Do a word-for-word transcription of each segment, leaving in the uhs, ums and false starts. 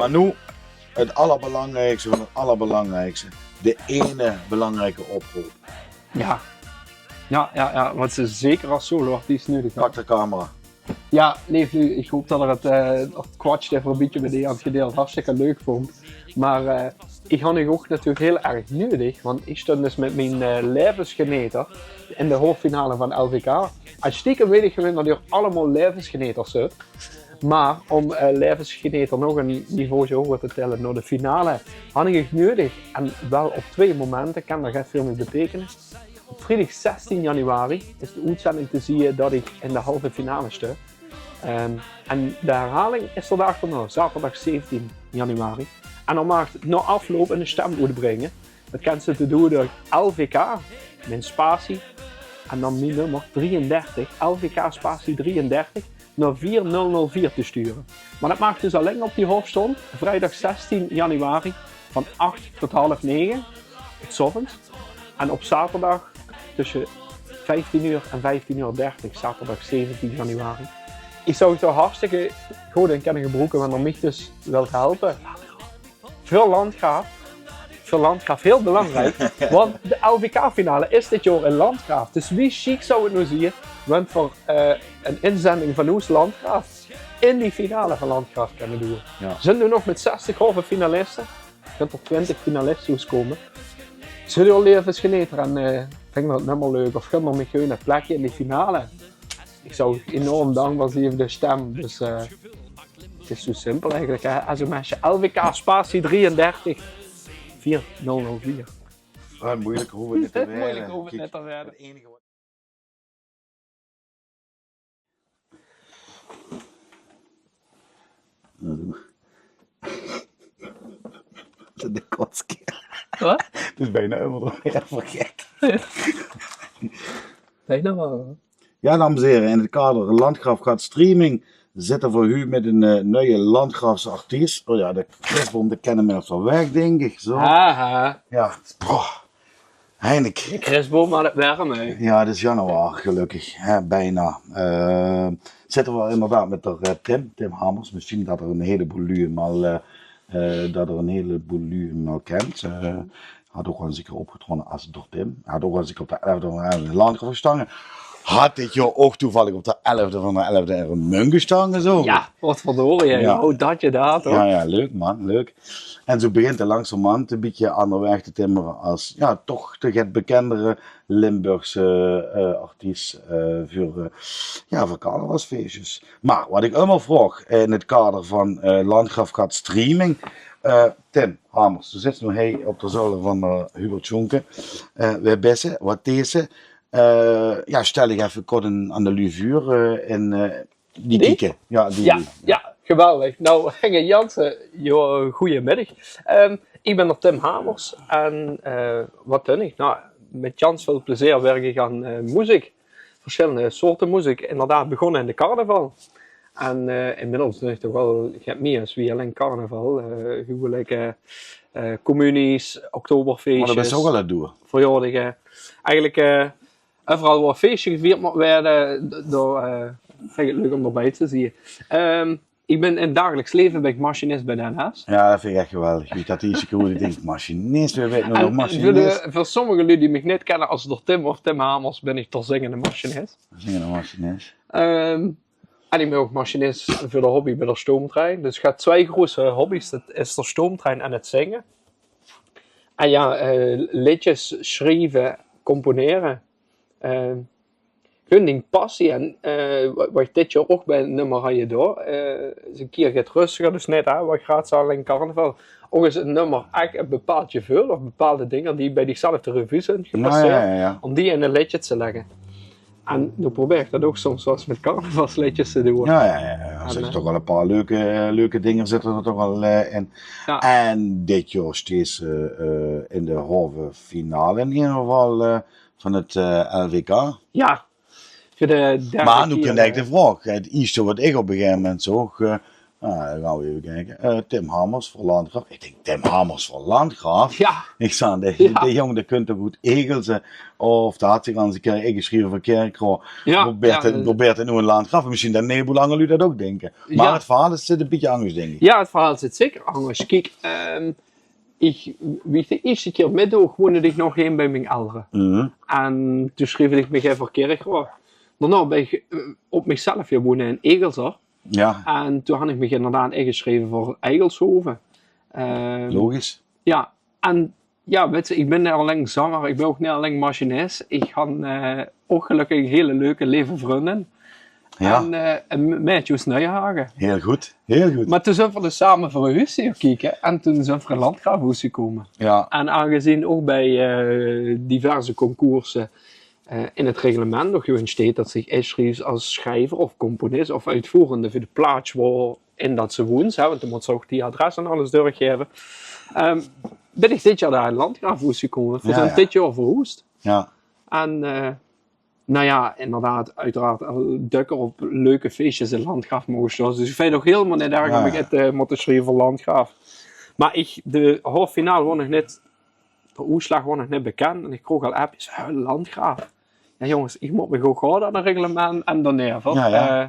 Mer noe, het allerbelangriekste van het allerbelangriekste. De ene belangrieke oproop. Ja. Ja, ja, ja, wat ze zeker als solo-artiest nudig had. Pak de camera. Ja, leef luuj, ich hoop dat er het, eh, het kwartje even een bietje bij die aan het gedeeld hartstikke leuk vond. Maar eh, ich had uch ook natuurlijk heel erg nudig, want ich stond dus met mijn eh levensgeneter in de halve finale van L V K. En stiekem weet ich gewoon dat uur allemaal levensgeneters zit. Maar om eh levensgeneter nog een niveautje hoger te tillen naar de finale, had ich uch nudig. En wel op twee momenten, kan dat echt veel mee betekenen. Op vriedig zestien januari is de oetzending te zieë dat ich in de halve finale steu. Ehm, en de herhaling is er daarachter nog, zaterdag zeventien januari. En dan maag na afloop een stem oetbringe. Dat kens te doeë door L V K, min spatie, en dan mijn nummer drieëndertig, L V K spatie drieëndertig, naar vier nul nul vier te sturen. Maar dat maag dus alleen op die hof stond, vrijdag zestien januari, van acht tot half negen, 's ochtends. En op zaterdag tussen vijftien uur en vijftien uur dertig, zaterdag zeventien januari. Ich zou het toch hartstikke goed in kunnen gebruiken, want er mich dus wilt helpen. Voor Landgraaf, voor Landgraaf, heel belangrijk, want de L V K-finale is dit jaar in Landgraaf. Dus wie chic zou het nou zien, want voor eh, een inzending van ons Landgraaf in die finale van Landgraaf kunnen doen. Ja. Zijn we nog met zestig halve finalisten? Kunt er twintig finalisten komen? Zullen we al even geneten en eh vind ik dat nummer leuk of gun er me gewoon het plekje in die finale? Ich zou enorm dankbaar zien voor de stem. Dus eh, het is zo simpel eigenlijk. Hè? S M S je L V K spatie drieëndertig vier nul nul vier. Ah, moeilijk hoeven het niet te Moeilijk worden. Hoeven het niet te worden. Het enige wat De kotske. Wat? Het is bijna helemaal weer vergeten. Zeg nog maar. Ja, dames en heren, in het kader Landgraaf gaat streaming zitten we voor u met een eh, nieuwe Landgraafse artiest. Oh ja, de Christboom, de kennen we al weg, denk ik. Zo. Haha. Ja, boah. Heineken. De Christboom had het werm, hè. Ja, het is januari, gelukkig. Hè, bijna. Eh, zitten we inderdaad met de, eh, Tim, Tim Hamers. Misschien dat er een heleboel lui hem al, eh, eh, dat er een heleboel lui hem al kent. Eh, had ook al eens een keer opgetrokken als door Tim. Had ook al eens een keer op de elfde van de elfde in Landgraaf gestangen. Had dit jaar ook toevallig op de elfde van de elfde in Remunj gestangen, zo. Ja, wat verdorie, hè. Ja. Oh, dat je daar toch. Ja, ja, leuk man, leuk. En zo begint hij langzamerhand een beetje aan de weg te timmeren als, ja, toch de get bekendere Limburgse eh, artiest eh, voor, eh, ja, voor carnavalsfeestjes. Maar wat ik allemaal vroeg in het kader van eh Landgraaf gaat streaming. Eh, Tim Hamers, du zit nu hier op de zolder van eh, Hubert Jonke. Eh, we beste, wat deze. Eh, ja, stel ik even kort een, aan de lui vuur eh, in eh, die Die? kieken. Ja, die. Ja, ja, geweldig. Nou, Inge Jansen, joh, goeiemiddag. Ehm, ich bin d'r Tim Hamers en eh, wat doon ich? Nou, met gans veel plezeer werk ich aan eh, muziek. Verschillende soorten muziek. Inderdaad, begonnen in de carnaval. En eh, inmiddels doon ich toch wel get meer als wie alleen carnaval. Eh huwelijken, eh communies, Maar dat is oktoberfeestjes, ook wel het doel. Verjaardagen. Eigenlijk eh, overal waar feestje gevierd moet worden, d- daar eh, vind ik het leuk om erbij te zien. Ehm, ik ben in het dagelijks leven ben ik machinist bij de N S. Ja, dat vind ik echt geweldig. Wie dat die security denkt, machinist, we weten nog En voor, machinist. De, voor sommige lui die mich niet kennen als door Tim of Tim Hamers ben ik toch zingende machinist. Zingende machinist. Ehm, en ik ben ook machinist voor de hobby bij de stoomtrein. Dus ik heb twee grote hobby's. Dat is de stoomtrein en het zingen. En ja, eh, liedjes schrijven, componeren. Eh, gewoon die passie. En eh, wat, wat ik dit jaar ook bij een nummer had door. Eh, is een keer get rustiger, dus net hè, wat ik graag zal in carnaval. Ook is een nummer echt een bepaald gevoel of bepaalde dingen die bij zichzelf de revue zijn Ja, gepasseerd. Ja, ja, ja. Om die in een liedje te leggen. En dan probeer ik dat ook soms wel eens met carnavalsliedjes te doen. Ja, ja, ja, ja. Er zitten toch wel een paar leuke, leuke dingen zitten er toch wel eh, in. Ja. En dit jaar steeds eh, eh, in de halve finale in ieder geval eh, van het eh, L V K. Ja, voor de derde Maar nu keer, kan ik eh, de vraag. Het eerste wat ik op een gegeven moment zocht, eh, Ah, dan gaon we effe kieke. Eh, Tim Hammers veur Landgraaf. Ich dink, Tim Hammers veur Landgraaf? Ja. Ich zaan, de, ja, de jóng, dae kunt toch good Egelse, of dae haet zich al ins ein kier ingesjreve veur Kirchroa. Ja, probeert ja, het, eh, probeert het noe in Landgraaf. Mesjien det ein hieleboel anger luuj det ouch dinke. Mer ja, het verhaol is, zit ein bietje angers, dink ich. Ja, het verhaol zit zeker angers. Kiek, ehm, ich, wie ich de ierste kier mitdoog, woonde ich nog hie bie mien eldere. Mhm. En toen sjreef ich mich in veur Kirchroa. Daonao bin ich, eh, op mich zelf gaon woone in Egelse. Ja. En toen han ich mich inderdaad ingesjreve veur Eigelshove. Ehm, logisch. Ja, en ja, wits se, ich bin neet alling zanger, ich bin ouch neet alling machinis. Ich han, eh, ouch gelökkig ein hiel leuke, leve vrundin. Ja. En, eh, ein m-, maedje oes Nuyhage. Hiel good, hiel good. Mer toen zint v'r dus same verhoesd, hie kieke. En toen zint v'r in Landgraaf oetkómme. Ja. En aangezien ouch bie, eh, diverse concourse eh, in het reglement nog gewoon sjteet det se dich insjriefs es sjrijver of componis of oetvoerende veur de plaats wo-in det se woons, hè, want dan mós se ouch die adres en alles doorgaeve. Ehm, bin ich dit jaor dao in Landgraaf oetkómme. V'r zint dit jaor verhoesd. Ja. En, eh, nou ja, inderdaad, oeteraard al dökker op leuke fieësjes in Landgraaf moge sjtaon. Dus ich vinj het ouch hielemaol neet erg om mich in te mótte sjrieve veur Landgraaf. Mer ich, de halve finale woor nog neet de oetslaag woor nog neet bekènd en ich kroog al appjes, "Hè, Landgraaf." Ja, jónges, ich mót mich ouch haoje aan ein reglement en daonao, ja, ja. Eh,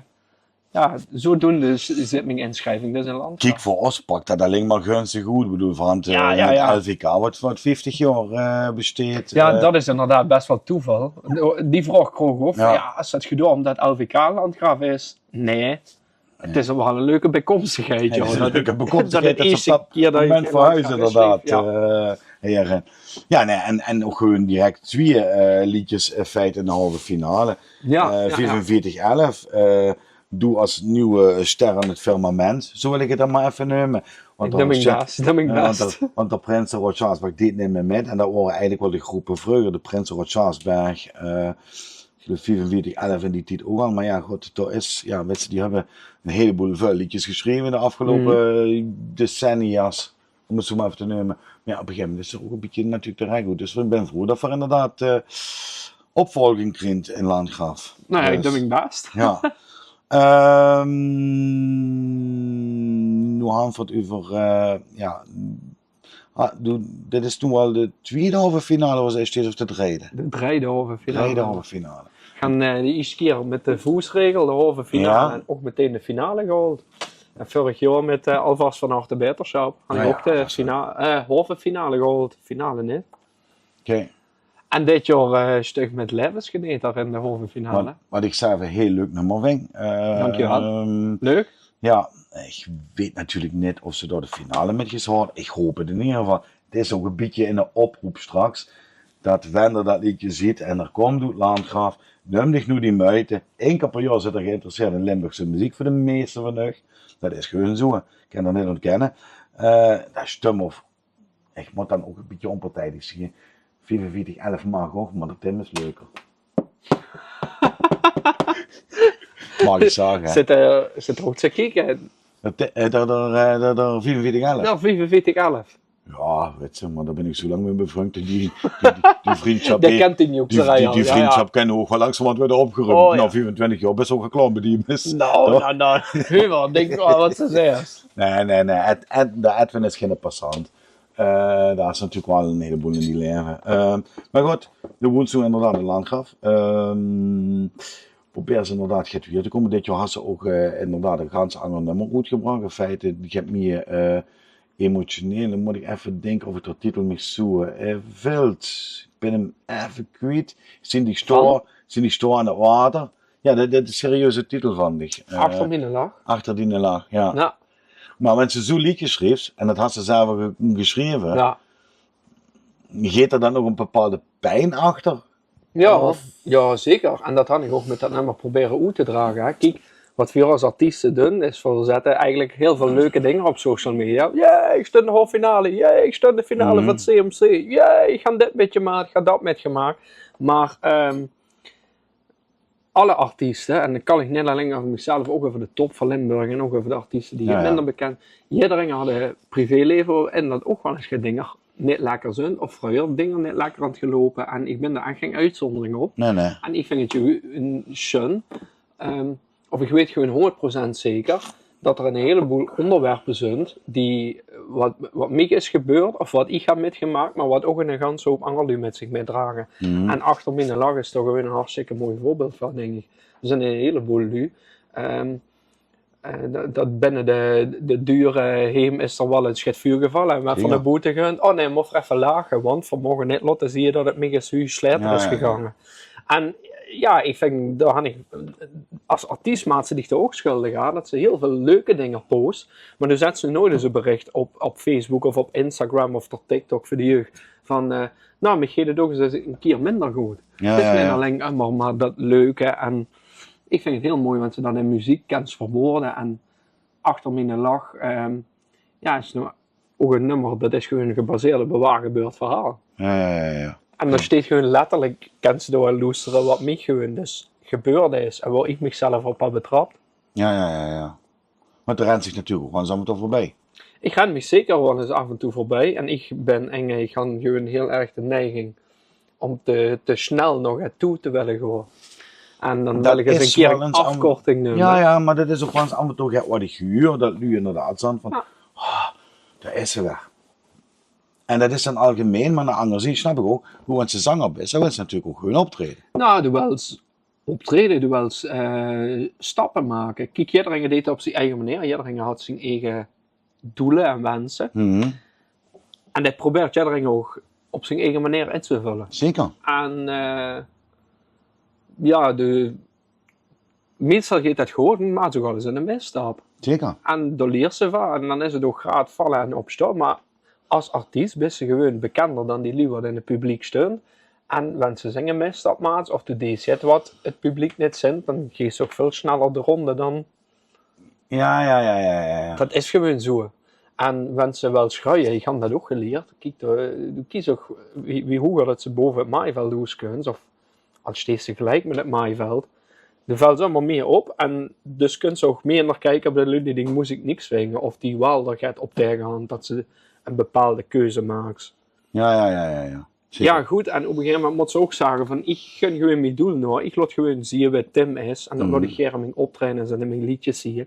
ja, zodoende zit mien insjrieving dus in Landgraaf. Kiek, veur ós pak det alling mer gunstig oet. Ich bedoel, veur het, ja, eh, ja, het L V K, wat, wat vieftig jaor, eh, besjteet. Ja, eh, det is inderdaad bès waal toeval. Die vraog kroog ich ouch, ja, es det gedoon omdet L V K Landgraaf is. Nae. Het is waal ein leuke biekomstigheid, ja. Het is ein leuke biekomstigheid det se op det moment verhuis, inderdaad, ja, eh, ja, nae, en, en ouch gewoon direk twieë, eh, leedjes, eh, in feite in de halve finale. Ja, eh, ja, ja. Viefenveertig elf, eh, doe es nuuj ster aan het firmament, zo wil ich het dan mer effe neume. Want ich doon mien bès, ich doon mien bès. Want de, want de Prinse Rotsjaasberg deet neet mieë mit. En det wore eigelik waal de gróppe vreuger, de Prinse Rotsjaasberg, eh, ich geluif viefenveertig elf in die tied ouch al. Mer ja, good, det is, ja, wits se, die höbbe ein hieleboel väöl leedjes gesjreve de aafgeloupe, eh, decennia's, om het zo mer effe te neume. Mer ja, op ein gegaeve moment is d'r ouch ein bietje natuurlik de rek oet. Dus ich bin vrie det v'r inderdaad, eh, opvolging kriege in Landgraaf. Nou ja, ich doon mien bès. Ja. Ehm, noe han v'r het euver, eh, ja, ah, doe, dit is noe al de twieëde halve finale wo se in sjtees of de drejde? De drejde halve finale. Drejde halve finale. Ich han, eh, de ierste kier mit de voesregel de halve finale en ouch metein de finale gehaold. En vörig jaor mit, eh, Alvas van harte beterschap han ich ouch de fina-, eh, halve finale gehaold, finale neet. Oké. En dit jaor, eh, sjtug mit Laevesgeneter in de halve finale. Wat, wat ich zelf ein hiel leuk nummer vinj. Eh, dankjewel. Ehm, leuk. Ja, ich weit natuurlik neet of se dao de finale mit geis haoje. Ich haop het in eder geval. Het is ouch ein bietje ein oproop straks. Det wen d'r det leedje zuut en d'r kump oet Landgraaf, num dich noe die meujte. Ein kier per jaor zit d'r geïnteresseerd in Limburgse meziek veur de meiste van uch. Det is gewoon zo. Ich kan det neet ontkenne. Eh, det sjtum of Ich mót dan ouch ein bietje ónpartiejieg zeen. Viefenveertig elf maag ouch, mer de Tim is leuker. Maag ich zage, hè? Zit, eh, zit d'r ouch te kieke? Det, eh, d'r, d'r, eh, d'r, d'r viefenveertig elf. Ja, viefenveertig elf. Ja, wits se, mer dao bin ich zo lang mit bevriend. Die, die, die, die vrundsjap, die, die, die vrundsjap kan ouch waal langzamerhand waere opgeruimp. Oh, ja. Nao viefentwintig jaor bis se ouch klaor mit die mis. Nou, toch? Nou, nou. Huur, dink waal wat se zaes. Nae, nae, nae. Ed-, Ed-, de Edwin is geine passant. Eh, det is natuurlik waal ein hieleboel in die laeve. Ehm, mer good, de woons noe inderdaad in Landgraaf. Ehm, probeer ins inderdaad get wiejer te kómme. Dit jaor has se ouch, eh, inderdaad ein gans anger nummer oetgebrach. In feite, ich höb mieë, eh, emotioneel. Dan mót ich effe dinke of ich de titel mich zo, eh, vilt. Ich bin 'm effe kwiet. Zeen die sjtoa, zeen die sjtoa aan het water. Ja, det, det is ein serieuze titel, vinj ich. Eh, Achter miene lach. Achter diene lach, ja. Ja. Mer wen se zo'n leedje sjriefs, en det has se zelf ge-, gesjreve, ja, geit d'r dan ouch ein bepaalde pien achter? Ja, of? Ja, zeker. En det han ich ouch mit det nummer probere oet te drage, hè. Kiek, wat veer es artieste doon, is veer zette eigelik hiel väöl leuke dinger op social media. Jee, ich sjtóng in de halve finale. Jee, ich sjtóng in de finale van het C M C. Jee, ich han dit mitgemaak, ich han det mitgemaak. Mer, ehm, alle artieste, en dan kan ich neet alling euver mich zelf, ouch euver de top van Limburg en ouch euver de artieste die get minder bekènd. Jederein haet ein privélaeve en det ouch waal ins get dinger neet lekker zeen, of vreuger dinger neet lekker aan het geloupe. En ich bin dao ech gein oetzóndering op. Nae, nae. En ich vinj het gewoon sjoen, ehm, of ich weit gewoon hóngerd procent zeker dat er 'n heleboel óngerwerpe zunt die, wat, wat miech is gebeurd of wat iech höb mètgemaak, meh wat ouch 'n ganse hoop anger luuj mèt ziech mètdrage. En achter miene lach is toch gewoen 'n hartstikke mooi veurbeeld vaan, dink iech. D'r zunt 'n heleboel luuj, ehm, eh, dat, dat binne de, de deur, eh, heem is er wel ins get vuur gevalle. En wat vaan de boete geunt, oh nee, moot effe lache, want veer moge neet lote zieë dat 't miech ins zoe slech is gegange. En jao, iech vin, dao han iech, es artiest maaks te diech dao ouch sjöldeg aon, dat ste hiel väöl leuke dinger post, meh doe zèts noe noets e berich op, op Facebook of op Instagram of op TikTok veur de jeug vaan, eh, nou, miech geit 't ouch ins 'ne kier minder good. 't Is neet allein ummer meh dat leuke. En iech vin 't hiel mooi wen ste dat in meziek kèns verwoorde. En Achter miene lach, ehm, jao, is noe ouch e nummer, dat is gewoen gebaseerd op e waor gebeurd verhaol. Jao, jao, jao, jao. En dao steit gewoen letterlek, kèns te dao wel loestere, wat miech gewoen dus gebeurd is en wao iech miechzelf op höb betrap. Jao, jao, jao, jao. Meh 't rent ziech natuurlek ouch wel ins aof en touw veurbij. Iech ren miech zeker wel ins aof en touw veurbij. En iech bin, en iech han gewoen hiel erg de neiging um te, te snel nao get toe te wèlle goon. En daan wèl iech ins 'ne kier 'n aofkorting numme. Jao, jao, meh dat is ouch wel ins aof en touw get wat iech huur, dat luuj inderdaad zègke vaan, ah, dao is ze weer. En dat is daan algemein, meh aon de anger ziej snap iech ouch, boe-, wens te zenger bis, daan wèls te natuurlek ouch gewoen optrejje. Nou, doe wèls optrejje, doe wèls, eh, stappe make. Kiek, jederein deit 't op zien eige meneer, jederein haet zien eige doele en wense. En dat probeert jederein ouch op zien eige meneer in te völle. Zeker. En, eh, jao, de, meistal geit dat good, meh 't is ouch wel ins 'ne misstap. Zeker. En dao liers te vaan, en daan is 't ouch graad valle en opstoon. Meh es artiest bis te gewoen bekender daan die luuj wat in 't publiek stunt. En wens te ins 'ne misstap maaks, of doe deis get wat 't publiek neet zint, daan geis te ouch väöl sneller de ronde daan Jao, jao, jao, jao, jao. Dat is gewoen zoe. En wens te wèls sjrieje, iech han dat ouch gelierd. Kiek, doe, doe kies ouch, wie, wie hoeger dat ste bove 't maaiveld oes kuns, of al steis te geliek mèt 't maaiveld, doe vèls ummer mie op en dus kuns te ouch mie nao kieke op de luuj die diech moeziek niks vinge, of die wel dao get op tege han dat ste 'n bepaolde keuze maaks. Jao, jao, jao, jao, jao. Zeker. Jao, good, en op e gegeve memint mots te ouch zage vaan, iech gun gewoen mie doel nao, iech laot gewoen zieë wee Tim is, en daan laot iech gere mien optrejes en mien leedsjes zieë.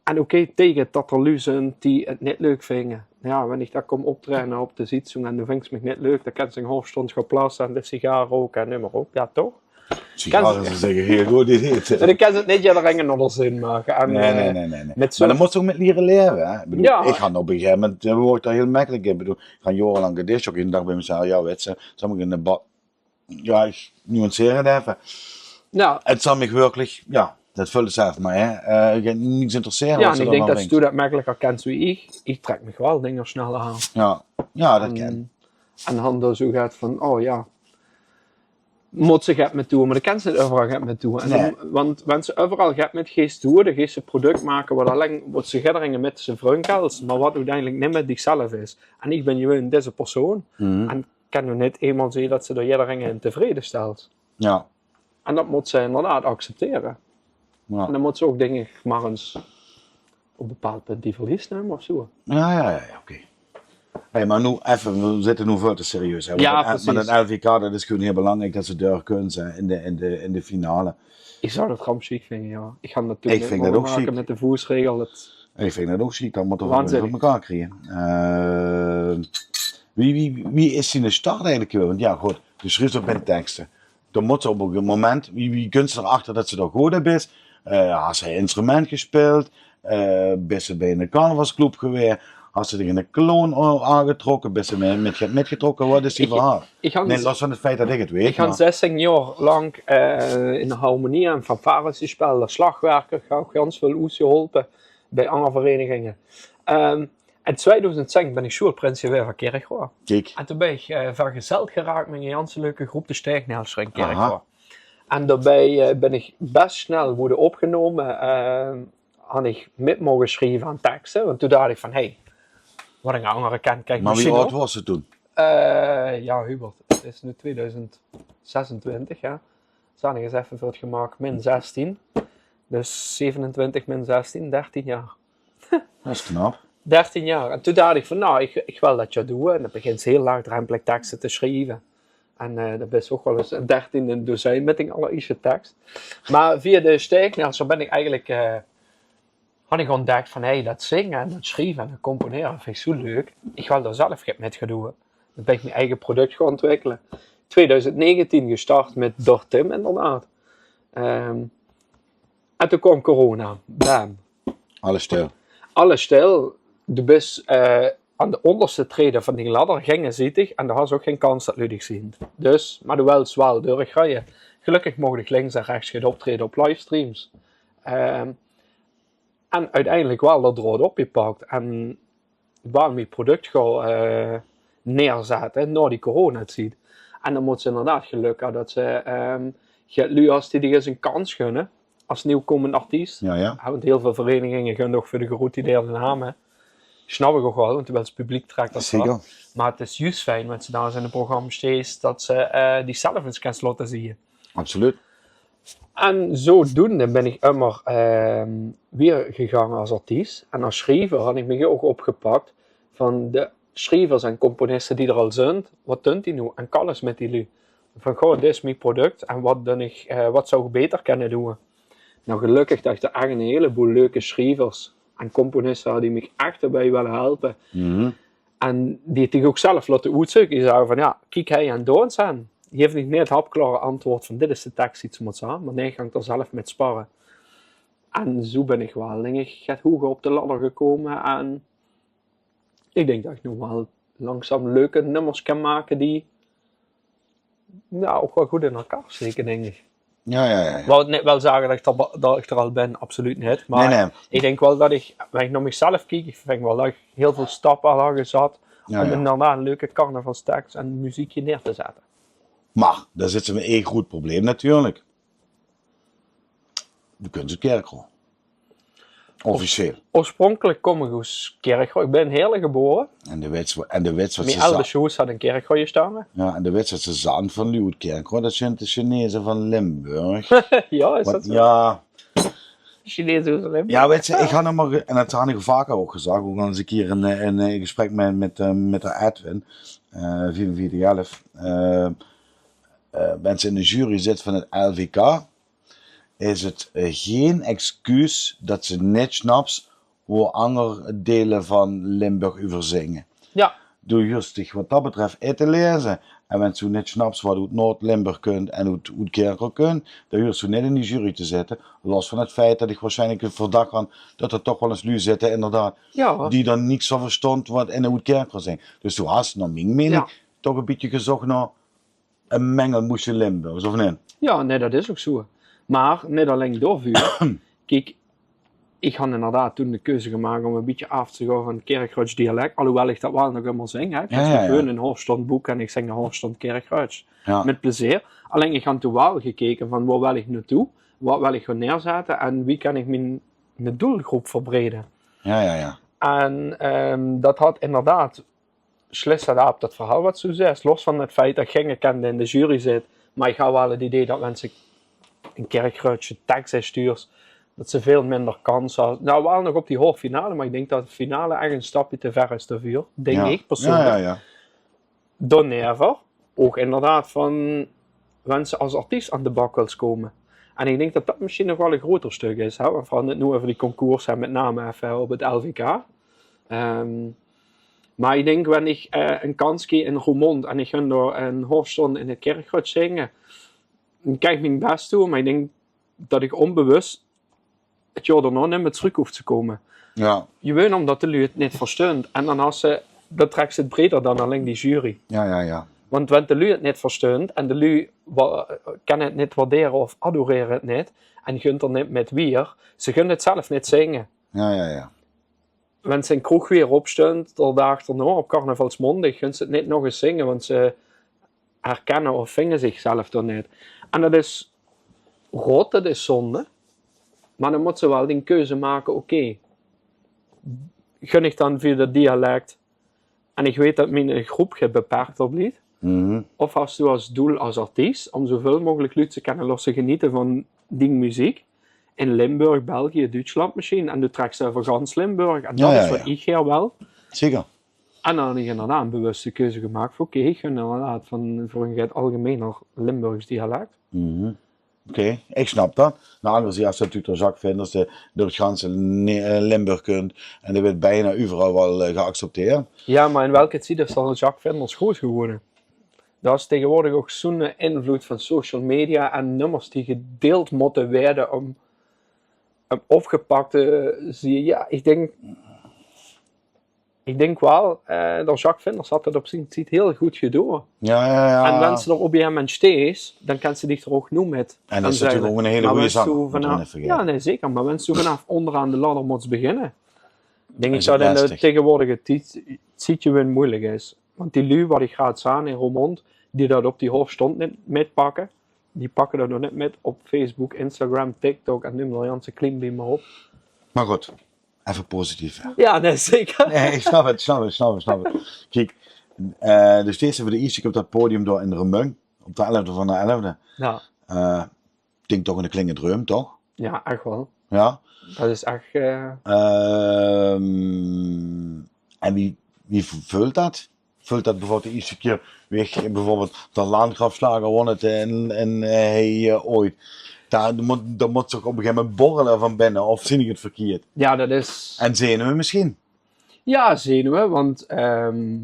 En oké, tege dat er luuj zunt die 't neet leuk vinge. Jao, wen iech dao kom optreje op de zietsing en doe vings te miech neet leuk, daan kèns te 'n haof stoond goon plasse en de sigaar rouke en neum mer op. Jao, toch? Sigare is zeker 'n hiel good idee. Meh daan kèns te 't neet jederein nao de zin make. En, nee, nee, eh, nee, nee, nee. Meh daan mots te ouch mèt liere laeve, hè. Iech bedoel, iech han op e gegeve memint, eh, woort iech dao hiel mekkelek in. Iech bedoel, iech han jaorelank gedisj, ouch ene daag bij miech zègke, jao, wèts te, zal miech in de ba-, jao, iech nuanceer 't eve. Jao. 't Zal miech werkelek, jao, dat völs te zelf mer, hè. Eh, niks interessere wat ste dao vaan vinks. Jao, en iech dink dat ste dat mekkeleker kèns wie iech. Iech trèk miech wel dinger sneller aon. Jao, jao, dat kin. En daan dao zoe get vaan, oh jao, mots te get mèt doon, meh daan kèns te neet euveral get mèt doon. En daan, want wens te euveral get mèt geis doon, daan geis te e product make wat allein, wat ste jederein mèt zien vrun kèls, meh wat oeteindelek neet mie diechzelf is. En iech bin gewoen dees persoon. En 't kin noe neet eemoal zieë dat ste door jederein tevrede stèls. Jao. En dat mots te inderdaad acceptere. Jao. En daan mots te ouch, dink iech, mer ins op e bepaold punt die verlies numme of zoe. Jao, jao, jao, jao, oké. Hey, meh noe eve, veer zitte noe väöl te serieus, hè. Jao, percies. Meh dat L V K, dat is gewoen hiel belaankriek dat ste door kuns, hè, in de, in de, in de finale. Iech zouw dat rampsjiek vinge, jao. Iech gaon dat toen mèt de voesregel, dat... Iech vin dat ouch sjiek, dat mots te waanzinnig veur mekaar kriege. Eh, wie, wie, wie is diene start eigelek gewees? Want jao, good, doe sjriefs op mèt tekste. Daan mots te op e gegeve memint, wie, wie kuns te dao achter dat ste dao good op bis? Eh, has te e instrument gespeeld? Eh, bis te bij 'ne carnavalsclub gewees? Has te diech 'ne clown aongetrokke? Bis te mèt, mèt, mètgetrokke? Wat is dien verhaol? Neet los vaan 't feit dat iech 't weit, meh iech han zestien jaor laank, eh, in de harmonie en fanfares gesjpeld, es slagwerker, iech han gans väöl oesgeholpe bij anger vereiniginge. Ehm, In twiedoezend zes bin iech sjoelprins gewees vaan Kirchroa. Kiek. En toen bin iech, eh, vergezeld geraak mèt 'n ganse leuke groep, de Stegnelser in Kirchroa. Aha. En daobij, eh, bin iech bès snel woede opgenome. Eh, han iech mèt moge sjrieve aon tekste. Want toen dach iech vaan, hey, wat 'ne anger kènt, kiek. Meh wie aod waors te toen? Eh, jao, Hubert, 't is noe twiedoezend zesentwintig, jao. Zal iech ins eve veur 't gemaak, min zestien. Dus zevenentwintig min zestien, dertien jaor. Dat is knap. Dertien jaor. En toen dach iech vaan, nou, iech, iech wèl dat jao doen. En daan begins te hiel laagdrempeleg tekste te sjrieve. En, eh, dat is ouch wel ins 'n dertien in 't dozijn mèt dien allerieësjte teks. Meh via de Stegnelser bin iech eigelek, eh, had ich ontdek van, hé, dat zinge en dat sjrieve en dat componere vind ich zoe leuk. Ich wil dao zelf get mit gaon doon. Dan bin ich mien eige product gaon ontwikkele. Tweeduizend negentien gestart mit Dor Tim, inderdaad. Ehm, en toen kwaam corona. Bam. Alles stil. Alles stil. Du bis, eh, aan de óngerste trede van die ladder, genge ziet dich, en doe has ouch gein kans dat luuj dich zien. Dus, maar doe wils waal doorgreie. Gelökkig mocht ich links en rechts gaon optrede op livestreams. Ehm, en oeteindelik waal dat draod opgepak en waal mien product gaon, eh, neerzette nao die coronatied. En dan mót se inderdaad gelök höbbe dat se, ehm, get luuj has die dich ins ein kans gunne as nieuwkomend artiest. Ja, ja. Ja, want hiel väöl vereiniginge gunne ouch veur de geroutineerde name. Snap ich ouch waal, want doe wils publiek trèkke. Zeker. Maar 't is juus fijn, wens se dao ins in 't programma steis, dat se, eh, dich zelf ins kans laote zeen. Absoluut. En zodoende bin ich ummer, ehm, weer gegange as artiest. En as sjriever had ich mich ouch opgepak van de sjrievers en componiste die d'r al zunt. Wat dunt die noe? En kal ins mit die luuj. Van, goh, dit is mien product en wat dun ich, eh, wat zou ich beter kinne doon? Nou, gelökkig dat ich d'r ech ein hieleboel leuke sjrievers en componiste had die mich ech d'rbie wille helpe. Mhm. En die het dich ouch zelf laote oetzeuke. Die zagte van, ja, kiek hie en dao ins aan. Die gaeve dich neet 't hapklare antwoord van, dit is de teks die se mós aan. Maar nae, gaank d'r zelf mit sparre. En zoe bin ich waal, dink ich, get hoeger op de ladder gekómme. En ich dink dat ich noe waal langzaam leuke nummers kan make die, ja, ouch waal good in elkaar steke, dink ich. Ja, ja, ja, ja. Wou 't neet waal zage dat ich d'r, dat ich d'r al bin, absoluut neet. Maar nae, nae, ich dink waal dat ich, wen ich nao mich zelf kiek, ich dink waal dat ich hiel väöl stappe al had gezat, ja, om, ja, inderdaad ein leuke carnavalsteks en meziekje neer te zette. Maar dao zits se mit ein groet probleem natuurlik. Doe kums oet Kirchroa. Officieel. Oors-, oorspronkelik kóm ich oet Kirchroa. Ich bin in Heerle gebore. En de wits wa-, en de wits wat ze... Mien elders hoes had in Kirchroa gestange. Ja, en de wits wat ze zeen van luuj oet Kirchroa, dat zunt de Chineze van Limburg. Ja, is dat zoe? Ja. Chineze van Limburg. Ja, wits se, ich had nog maar ge-, en dat had ich vaker ouch gezag, ouch al ins ein kier in, eh, in, eh, gesprek mit, mit, eh, mit d'r Edwin, eh, veerenveertig elf. Eh, eh, wens se in de jury zits van 't L V K, is 't, eh, gein excuus dat se neet snaps wo anger deile van Limburg euver zinge. Ja. Doe huurs dich wat dat betref in te laeze. En wens doe neet snaps wat oet Noord-Limburg kunt en oet, oet Kirchroa kunt, dan huurs doe neet in die jury te zitte. Los van 't feit dat ich waarsjienlik 't verdach han dat d'r toch waal ins luuj zitte, inderdaad, ja, die dan niks van verstunt wat in oet Kirchroa zinge. Dus doe has, nao mien mening, ja, toch ein bietje gezoch nao ein mengelmoesje Limburgs, of neet? Ja, nae, dat is ouch zoe. Maar neet allein daoveur. Kiek, ich han inderdaad toen de keuze gemaak om ein bietje aaf te gaon van 't Kirchroads dialek. Alhoewel ich dat waal nog ummer zing, hè. Ich, ja, ja, ja, gewoon ein haof sjtond boeke en ich zing ein haof sjtond Kirchroads. Ja. Mit plezeer. Allein ich han toen waal gekeke van, wo wil ich naotoe? Wat wil ich gaon neerzette? En wie kan ich mien, mien doelgroep verbrede? Ja, ja, ja. En, ehm, dat had inderdaad sjlis dat aaf dat verhaol wat se zoe zaes, los van 't feit dat ich geine kende in de jury zit, maar ich had waal 't idee dat wens se ein Kirchroadsje teks instuurs, dat se väöl minder kans has. Nou, waal nog op die haof finale, maar ich dink dat 't finale ech ein stapje te wied is daoveur, dink, ja, ich persoonlik. Ja, ja, ja. Daoneve ouch inderdaad van, wens se as artiest aan de bak wils kómme. En ich dink dat dat mesjien nog waal ein groeter stök is, hè, want veer hadde 't noe euver die concourse en mit name effe op 't L V K. Ehm, maar ich dink, wen ich, eh, ein kans krieg in Roermond en ich gun dao ein haof sjtond in 't Kirchroads zinge, dan kan ich mien bès doon, maar ich dink dat ich ónbewus 't jaor daonao neet mie trök hoof te kómme. Ja. Gewoon omdat de luuj 't neet verstunt. En dan has se, dan trèks se 't breder dan allein die jury. Ja, ja, ja. Want wen de luuj 't neet verstunt en de luuj wa-, kinne 't neet waardere of adorere 't neet, en gunt d'r neet mit wier, ze gunne 't zelf neet zinge. Ja, ja, ja. Wen se in kroeg weer opstunt, d'r daag d'rnao op carnavalsmaondig, guns se 't neet nog ins zinge, want ze herkinne of vinge zichzelf d'r neet. En dat is rot, dat is zonde. Maar dan mós se waal die keuze make, oké, gun ich dan veur dat dialek, en ich weet dat mien groep get beperkter blief. Mhm. Of has doe as doel as artiest om zoeväöl meugelik luuj te kinne laote genete van die meziek in Limburg, België, Duutsland mesjien. En doe trèks se euver gans Limburg. En dat is wat ich gaer wil. Zeker. En dan han ich inderdaad ein bewuste keuze gemaak veur, oké, ich gun inderdaad van, veur ein get algemener Limburgs dialek. Mhm. Oké, ich snap dat. Aan de anger zied, es natuurlik door Jacques Vinders, dae door 't ganse Ne-, eh, Limburg kunt en dae weurt bienao euveral waal, eh, geaccepteerd. Jao, mer in welke tied is dan Jacques Vinders groeët gewore? Dat is taegewoordig ouch zoe'n invlood van social media en nummers die gedeild mótte waere um, um opgepak te zieë. Jao, ich dink, ich dink waal, eh, dat Jacques Vinders had dat op zien tied hiel good gedoon. Jao, jao, jao. En wens se d'r op e gegaeve moment steis, dan kens se dich d'r ouch noe mit. En dat is natuurlik ouch 'n hiel gooj zaak, mót se neet vergaete. Jao, nae, zeker. Mer wens se vanaaf óngeraan de ladder móts beginne, dink ich dat 't in de taegewoordige tied, tied gewoon meujelik is. Want die luuj wat ich graad zaan in Roermond, die dat op die hof stónd neet mitpakke, die pakke dat nog neet mit op Facebook, Instagram, TikTok en neum d'r ganse klimbiem mer op. Mer good, effe positief, hè. Jao, nae, zeker. Nae, ich snap 't, snap 't, snap 't, snap 't. Kiek, eh, dus steis se veur de ierste kier op dat podium dao in Remunj, op de elfde van de elfde. Jao. Eh, dink toch 'ne klinge dreum, toch? Jao, ech waal. Jao? Dat is ech, eh, Ehm, en wie, wie v-, veult dat? Veult dat beveurbeeld de ierste kier, wie ich beveurbeeld de Landgraafslager won het in, in, eh, hei, eh, ooit. Dao mót, dat mót toch op e gegaeve moment borrele van binne, of zeen ich 't verkeerd? Jao, dat is. En zenuwe misschien? Jao, zenuwe, want, ehm,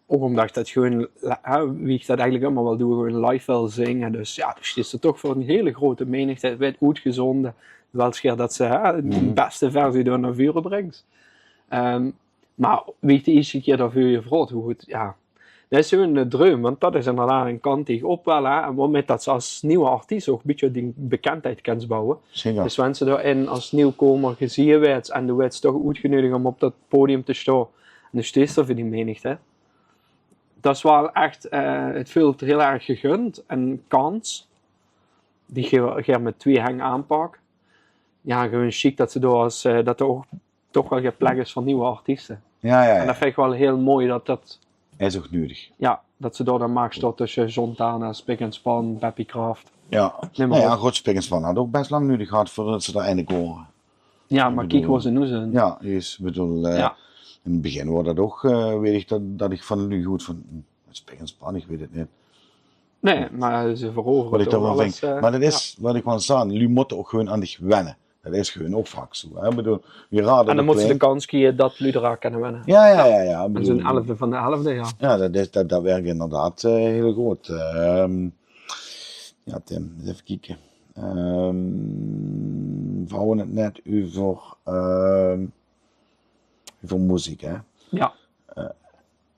ouch ómdat ich dat gewoon, hè, wie ich dat eigelik ummer waal doon, gewoon live wil zinge. Dus jao, dan steis se toch veur 'n hiel groeëte menigte, 't weurt oetgezónde. Wils gaer dat se, hè, de bèste versie dao nao veure brings. Ehm, mer wie ich de ierste kier daoveur gevraog woort, jao, dat is zoe'n, eh, dreum, want dat is inderdaad 'n kant die ich op wil, hè. En waomit dat se es nuuj artiest ouch e bietje die bekendheid kens bouwe. Zeker. Dus wens se dao-in es nuujkomer gezieë weurts en doe weurts toch oetgeneudig um op dat podium te staon, en doe steis d'r veur die menigte. Dat is waal ech, eh, 't veult hiel erg gegund. En kans die gaer, gaer mit twie heng aanpak. Jao, gewoon sjiek dat se dao es, eh, dat d'r ouch toch waal get plek is veur nuuj artieste. Jao, jao, jao. En dat vinj ich waal hiel mooi dat dat is ouch neudig. Jao, dat se dao dan maags staon tösse Zontana, Spik en Span, Beppie Kraft. Jao. Neum mer op. Jao, good, Spik en Span had ouch bès lang neudig gehad veurdat ze d'r eindelik wore. Jao, mer kiek wo ze noe zeen. Jao, ich bedoel, eh, in 't begin woor dat ouch, eh, weit ich dat, dat ich van de luuj good van, hm, Spik en Span, ich weit 't neet. Nae, mer ze verovere toch alles, eh, mer dat is wat ich wol zage, luuj mótte ouch gewoon aan dich wenne. Dat is gewoon ouch vaak zoe, hè. Ich bedoel, wie raar dat ouch klinkt. En dan mót se de kans kriege dat luuj d'r aan kenne wenne. Jao, jao, jao, jao. En zoe'n elfde van de elfde, jao. Jao, dat is, dat, dat werk inderdaad, eh, hiel good. Ehm, jao, Tim, ins effe kieke. Ehm, v'r hawwe 't net euver, ehm, euver meziek, hè. Jao. Eh,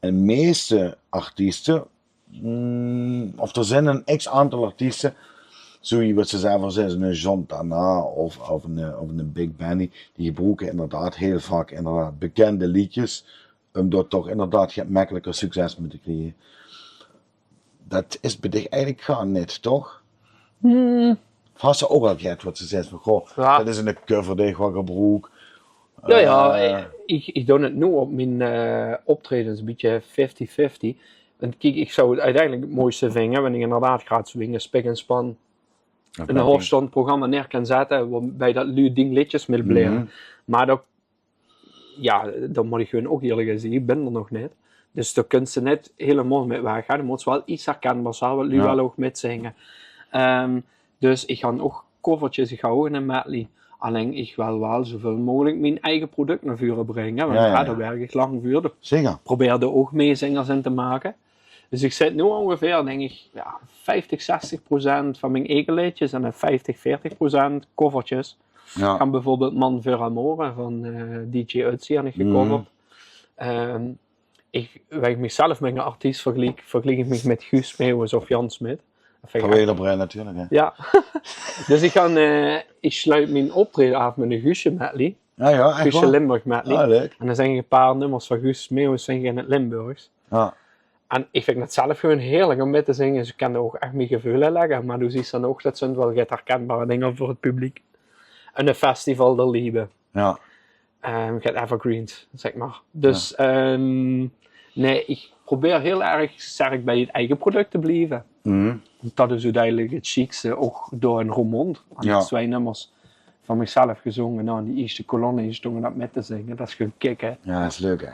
en meeste artieste, mm, of d'r zeen 'n x aantal artieste, zoe wie wat se zelf al zaes, 'ne John Tana of, of 'ne, of 'ne Big Benny, die gebroeke inderdaad hiel vaak inderdaad bekende leedjes, um dao toch inderdaad get mekkeliker succes mit te kriege. Dat is bie dich eigelik gaar neet, toch? Hmm. Of has se ouch al get wat se zaes van, goh, dat is 'ne cover die ich waal gebroek? Jao, jao, eh, ich, ich doon 't noe op mien, eh, optraejes e bietje fifty fifty. En kiek, ich zou 't oeteindelik 't mooiste vinge, wen ich inderdaad graad swinge, Spik en Span, 'n hof stond programma neer kan zette, waobie dat luuj dien leedjes mit blere. Mer dat, jao, dat mót ich gewoon ouch ierlik zieë, ich bin d'r nog neet. Dus dao kuns se neet hielemaol mit weg, hè. Dan móts se waal get herkenbaars höbbe, wat luuj waal ouch mitzinge. Ehm, dus ich han ouch covertjes, ich han ouch 'ne medley. Allein ich wil waal zoeväöl meugelik mien eige product nao veure bringe, want jao, dao werk ich lang veur. Zeker. Probeer d'r ouch meezingers in te make. Dus ich zit noe óngeveer, dink ich, jao, vieftig, zestig procent van mien eige leedjes en dan vieftig, veertig procent covertjes. Jao. Ich han beveurbeeld Man veur Amore van, eh, D J Ötzi han ich gecoverd. Ehm, ich, wen ich mich zelf mit 'ne artiest vergeliek, vergeliek ich mich mit Guus Meeuwis of Jan Smit. Dat vinj ich ech natuurlik, hè. Jao. Dus ich han, eh, ich sluut mien optraeje aaf mit 'ne Guusje medley. Jao, jao, ech waor? Guusje Limburg medley. Ah, leuk. En dan zing ich e paar nummers van Guus Meeuwis, zing ich in 't Limburgs. Jao. En ich vinj dat zelf gewoon heerlik um mit te zinge. Ze kinne ouch ech mien geveule legge, mer doe zuus dan ouch, dat zunt waal get herkenbare dinger veur 't publiek. En 'ne Festival der Liebe. Jao. Ehm, get evergreens, zègk mer. Dus, ehm, nae, ich probeer hiel erg sterk bie 't eige product te blieve. Dat is oeteindelik 't sjiekste, ouch dao in Roermond. Jao. Aan die twee nummers van mich zelf gezónge. Noe, in die ierste kolonne stónge dat mit te zinge. Dat is gewoon kick, hè. Jao, dat is leuk, hè.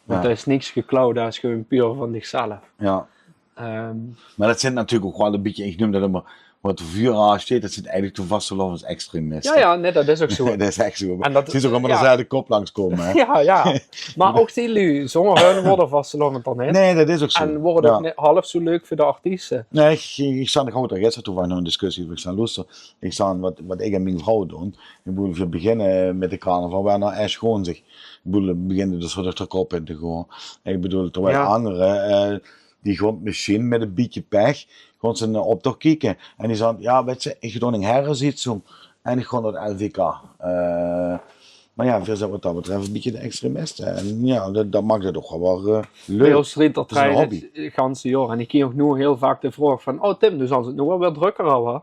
Want dao is niks geklauwd, dat is gewoon puur van dichzelf. Jao. Ehm. Mer dat zint natuurlik ouch waal e bietje, ich neum dat ummer, wat vuur aan sjteet, dat zint eigelik de vastelaovesextremiste. Ja, ja, nee, dat is ouch zoe. Dat is ech zoe. En dat, zint ouch ummer dezelfde kop langs kómme, hè? Ja, ja. Mer ouch die luuj, zónger hun waor de vastelaovend d'r neet. Nee, dat is ouch zoe. En waor 't ouch neet half zoe leuk veur de artieste. Nee, ich, ich, ich zag, ich haw d'r gister toevallig nog 'n discussie euver, ich zag, loester, ich zag, wat, wat ich en mien vrouw doon, ich bedoel, veer beginne mit de carnaval, waor noe ech gewoon zich, ich bedoel, veer beginne dus weer de kop in te gaon. Ich bedoel, terwiel angere, eh, die gaon mesjiens mit e bietje pech, gaon ze 'nen optoch kieke. En die zag, ja, wits se, ich doon 'n herresitzung en ich gaon nao 't L V K. Eh, mer ja, veer zint wat dat betröf e bietje de extremiste. En ja, dat, dat maak 't ouch waal weer, eh, leuk. Bie ós rilt 't ganse jaor. En ich kreeg ouch noe hiel vaak de vraog van: "Oh Tim, doe zals 't noe waal weer drökker hawwe."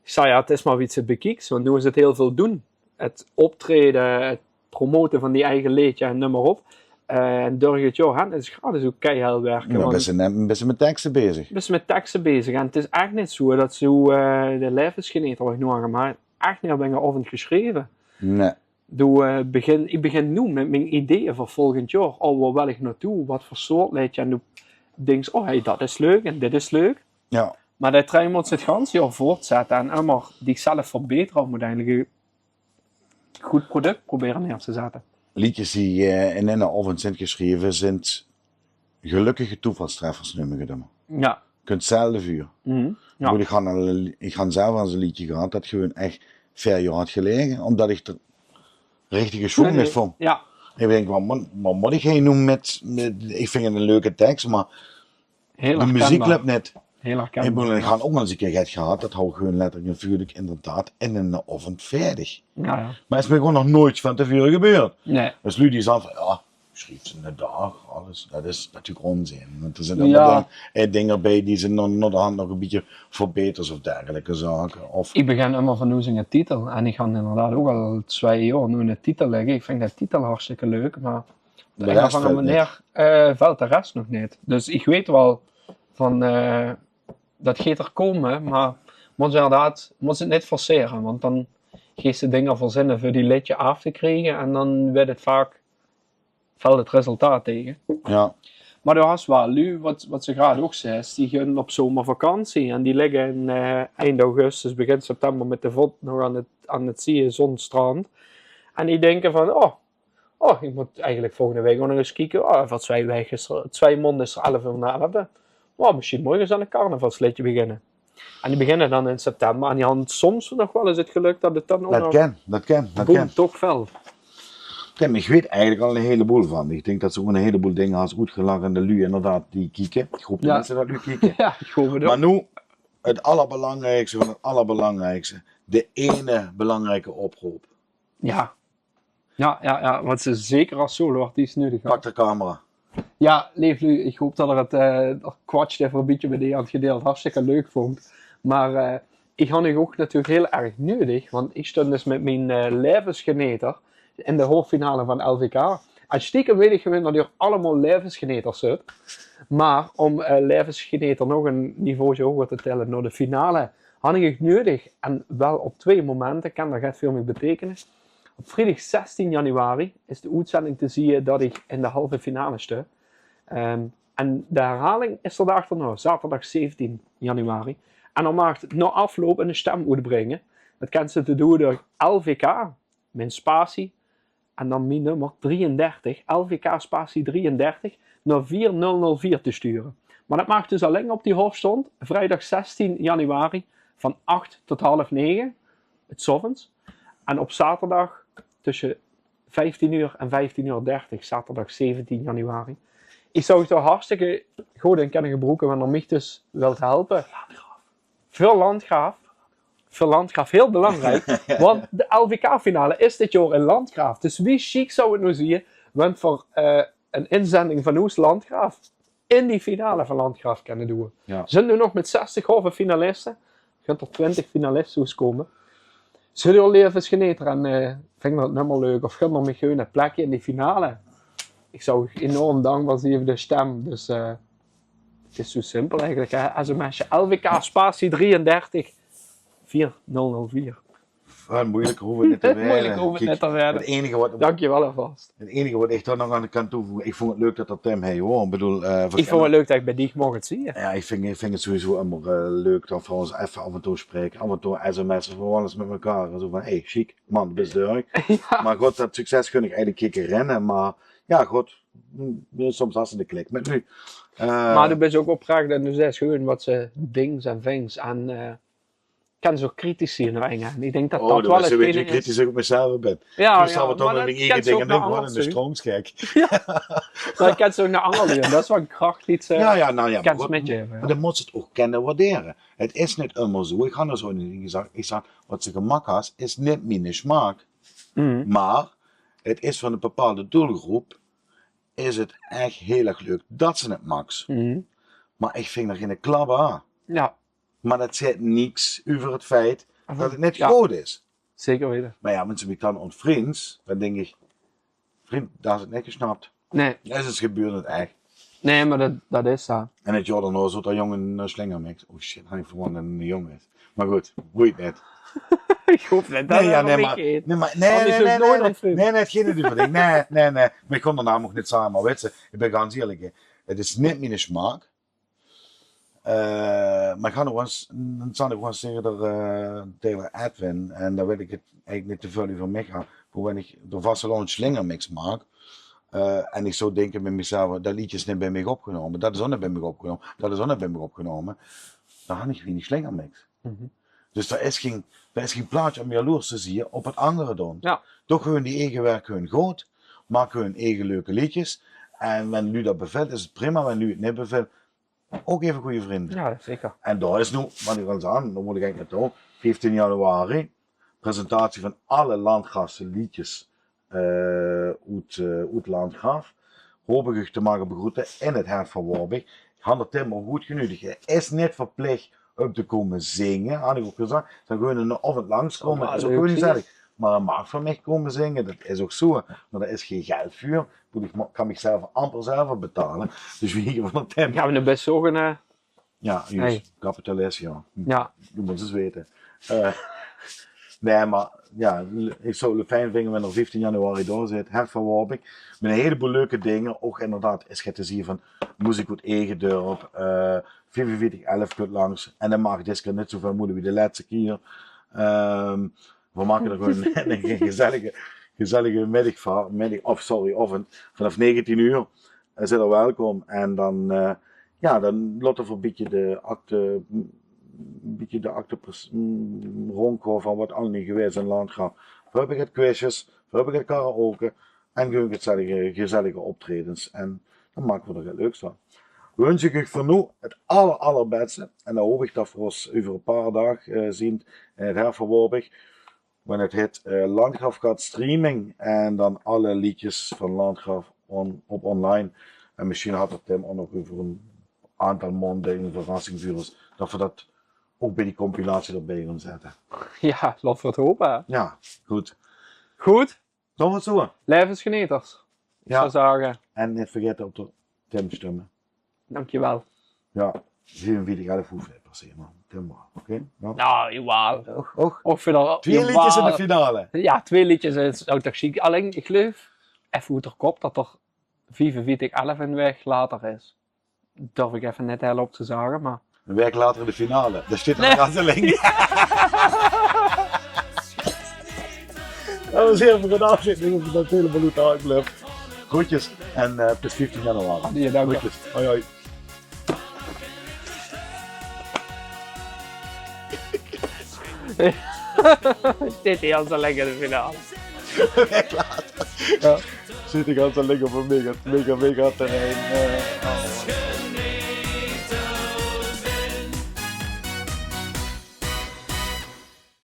Ich zag: "Ja, 't is mer wie se 't bekieks, want noe is 't hiel väöl doon." 't Optraeje, 't promote van dien eige leedje en neum mer op. Eh, en door 't jaor haer is 't gratis ouch keihel wirke. Ja, want bis se net, bis se mit tekste bezig. Bis se mit tekste bezig. En 't is ech neet zoe dat zoe, eh, de Laevesgeneter, wat ich noe aangemaak, ech neet op eine aovend gesjreve. Nee. Doe, eh, begin, ich begin noe mit mien ideeë veur volgend jaor. Oh, wao wil ich naotoe? Wat veur soort leedje? En doe dinks: "Oh, hey, dat is leuk en dit is leuk." Ja. Mer dat traject mós se 't ganse jaor veurtzètte en ummer dichzelf verbetere, um oeteindelik good product probere neer te zètte. Leedjes die, eh, in eine aovend zint gesjreve, zint gelökkige toevalstreffers, neum ich 't ummer. Ja. Kóns zelde vuur. Mhm. Ja. Mót ich gaon, ich han zelf ins e leedje gehad dat gewoon ech veer jaor had gelaege, omdat ich de richtige swing neet vónj. Ja. Ich dink, wat mót, wat mót ich hie noe mit, mit, ich vinj 't 'ne leuke teks, mer de meziek löp neet. Hiel herkenbaar. Ich bedoel, ich han ouch al ins 'ne kier get gehad, dat haw ich gewoon letterlik en figuurlik inderdaad in eine aovend veerdig. Ja, ja. Mer is mich gewoon nog noeats van te veure gebeurd. Nee. Dus luuj die zagte van, ja, sjrief ze in de daag, alles. Dat is natuurlik ónzin. Want d'r zint ummer dan, eh, dinger bie die se nao, nao de hand nog e bietje verbeters of dergelijke zake. Of ich begin ummer van noe ins eine titel. En ich han inderdaad ouch al twieë jaor noe eine titel ligke. Ich vinj de titel hartstikke leuk, mer op de ein of anger maneer, eh, vèlt de res nog neet. Dus ich weit waal van, eh, dat geit d'r kómme, mer mós inderdaad, mós 't neet forcere, want dan geis se dinger verzinne veur die leedje aaf te kriege en dan wuuert 't vaak, vèlt 't resultaat tege. Ja. Mer doe has waal luuj, wat, wat se graad ouch zaes, die gaon op zomervakantie en die ligke in, eh, eind augustus, begin september mit de vot nog aan 't, aan 't zieë zón strand. En die dinke van, oh, oh, ich mót eigelik volgende waek ouch nog ins kieke. Oh, euver twieë waek is 't, twieë mónd is 't elf uur nao elf. Oh, mesjiens mós se ins aan e carnavalsleedje beginne. En die beginne dan in september. En die han soms nog waal ins 't gelök dat 't dan ouch nog boem, toch vèlt. Dat kin. Dat kin. Tim, ich weit eigelik al 'ne hieleboel van. Ich dink dat se ouch 'ne hieleboel dinger has oetgelag aan de luuj inderdaad die kieke. Ich haop tenminste dat luuj kieke. Ja, ich haop 't ouch. Mer noe, 't allerbelangriekste van 't allerbelangriekste. De eine belangrieke oproop. Ja. Ja, ja, ja, wat se zeker es solo-artiest nudig has. Pak de camera. Ja, leef luuj, ich haop dat geer 't, eh, dat kwatsj effe e bietje mit die aan 't gedeelte hartstikke leuk vónj. Mer, eh, ich han uch ouch natuurlik hiel erg nudig, want ich stóng dus mit mien, eh, Laevesgeneter in de halve finale van L V K. En stiekem weit ich gewoon dat geer allemaol Laevesgeneters zeet. Mer um, eh, Laevesgeneter nog e niveautje hoger te tille nao de finale, han ich uch nudig. En waal op twieë momente, kin d'r get veur mich beteikene. Op vriedig zestien januari is de oetzending te zieë dat ich in de halve finale stóng. Ehm, en de herhaling is d'r daag d'rnao, zaterdag zeventien januari. En dan maag geer nao aafloup 'n stem oetbringe. Dat kins se doon door L V K, min spatie, en dan mien nummer drieëndertig, L V K spatie drieëndertig, nao veer nul nul veer te sture. Mer dat maag dus allein op die hofstónd, vriedig zestien januari, van ach tot half nege, 's aoves. En op zaterdag tösse vieftien oor en vieftien oor dertig, zaterdag zeventien januari. Ich zou 't hartstikke good in kinne gebroeke, wen geer mich dus wilt helpe. Veur Landgraaf. Veur Landgraaf, hiel belangriek. Want de L V K-finale is dit jaor in Landgraaf. Dus wie sjiek zou 't noe zieë, wen veur, eh, 'n inzending van ós Landgraaf in die finale van Landgraaf kinne doon. Ja. Zint noe nog mit zestig halve finaliste. Gunt d'r twintig finaliste oetkómme. Zeet geer al Laevesgeneter en, eh, vingt geer 't nummer leuk of gunt geer mich gewoon 't plekske in die finale? Ich zou uch enorm dankbaar zieë veur de stem. Dus, eh, 't is zoe simpel eigelik, hè. S M S-je L V K spatie drieëndertig veer nul nul veer. Moeilijker hoeft het niet te worden. Moeilijker hoeft het niet te worden. Het enige wat, dankjewel alvast. Het enige wat ik daar nog aan kan toevoegen, ik vond het leuk dat dat Tim hei waor. Ik bedoel, eh, ik vond het leuk dat ik bij dich mocht zien. Ja, ik vind, ik vind het sowieso allemaal uh, leuk dat we ons even af en toe spreken. Af en toe sms'en, we eens met elkaar. Zo van, hey, chic, man, best leuk. Ja. Maar goed, dat succes gun ik eigenlijk kikker rennen. Maar ja, goed, soms had ze de klik met nu. Uh, maar du bist ook oprecht en du zegt gewoon wat ze dings en vings aan... Uh, kan zo kritisch zien naar Engeland. Ik denk dat dat wel eens kritisch ik op mezelf ben. Ja, ja, maar dat kan zo naar andere dingen. Ja, maar ik kan zo naar andere dingen. Dat is wel een kracht die ze... Ja, ja, nou ja, maar goed, dan moet ze het ook kunnen waarderen. Het is niet allemaal zo. Ik had er zo niet in gezegd. Ik zag, wat ze gemaakt has, is niet mijn smaak. Maar het is van een bepaalde doelgroep, is het echt heel erg leuk dat ze het maakt. Maar ik vind er geen klap aan. Ja. Maar dat zegt niks over het feit dat het niet goed is. Zeker weten. Maar ja, mensen die dan ontvriend, dan denk ik, vriend, dat is het niet gesnapt. Nee. Dat is het gebeurd, het echt. Nee, maar dat, dat is zo. En het jaar daarna zat er jong een slingermix. Oh shit, had ik verwacht dat het een jong is. Maar goed, boeit niet. Ik hoop niet dat... Nee, ja, nee, maar, nee, maar, nee, nee, nee, nee, nee, nee, het ging niet over. Nee, nee, nee. Maar ik kon daarna nog niet samen, maar weet je, ik ben gans eerlijk, hè. Het is niet mijn smaak. Uh, maar ik ga nog eens, dan zal ik gewoon zeggen dat uh, tegen Edwin, en dan wil ik het eigenlijk niet te veel over mij gaan, voor wanneer ik de vastelaovend slingermix maak, uh, en ik zou denken bij mezelf, dat liedje is niet bij mij opgenomen, dat is ook niet bij mij opgenomen, dat is ook niet bij mij opgenomen, dan had ik geen slingermix. Dus daar is geen, daar is geen plaatje om jaloers te zien op het andere doen. Ja. Toch gewoon die eigen werk gewoon goed. Maak gewoon eigen leuke liedjes. En wanneer u dat bevilt, is het prima. Wanneer u het niet bevilt, ook even goede vrienden. Ja, zeker. En daar is nu, wat ik al zei, dan moet ik eigenlijk naartoe. vijftien januari, presentatie van alle Landgraafse liedjes uh, uit, uh, uit Landgraaf. Hoop ik u te mogen begroeten in het hart van Warburg. Ik had Tim ook goed genudigd. Hij is niet verplicht om te komen zingen, had ik ook gezegd. Dan gewoon een avond langskomen, is ook gewoon gezellig. Maar hij mag van mij komen zingen, dat is ook zo. Maar daar is geen geld voor. Ik kan mezelf amper zelf betalen. Dus wie hier van Tim... Gaan we de best zorgen, hè? Ja, juist. Hey. Kapitalis, ja. Ja. Du mots het weten. Uh, nee, maar ja, ik zou het fijn vinden wanneer er vijftien januari door zit. Hart van Warburg. Met een heleboel leuke dingen. Ook inderdaad, is het te zien van muziek uit eigen dorp. Uh, vijfenveertig elf komt langs. En dan mag dit keer niet zoveel moeite wie de laatste keer. Um, we maken er gewoon een gezellige, gezellige middag van. Middag, of sorry, avond. Vanaf negentien uur. Is er welkom. En dan... Uh, ja, dan laten we een beetje de akte, een beetje de akte rondkomen van wat allemaal geweest in Landgraaf. We hebben het quizjes, we hebben het karaoke en gewoon gezellige, gezellige optredens. En dan maken we er het leukste van. Wens ik u voor nu het aller, allerbeste. En dan hoop ik dat we ons over een paar dagen uh, zien in het Hart van Warburg. Wanneer het heet uh, Landgraaf gaat streaming en dan alle liedjes van Landgraaf on, op online. En misschien had het Tim ook nog over een aantal maanden een verrassing voor ons, dat we dat ook bij die compilatie erbij gaan zetten. Ja, laten we het hopen. Ja, goed. Goed. Dan wat zo. Levensgenieters, ik zou zeggen. En niet vergeten op de Tim stemmen. Dankjewel. Ja, zevenenveertig elf hoeft niet per se, man. Tim wel, oké? Okay? Ja. Nou, jawel. Och, och. Twee liedjes in de finale. Ja, twee liedjes is ook toch chic. Alleen, ik geloof, even uit de kop, dat er vijfenveertig elf een week later is. Durf ik even net heel op te zeggen, maar... Een week later in de finale. Daar zit er nee. Aan de link. Dat was heel veel gedaan. Dit is natuurlijk een hele beloete club. Groetjes en uh, tot vijftien januari. Adieu, dank je. Groetjes. Hoi, hoi. Zit hij al zo lekker in de finale? Weg laten. Ja. Zit ik al zo lekker op een mega, mega, mega terrein. Uh, oh.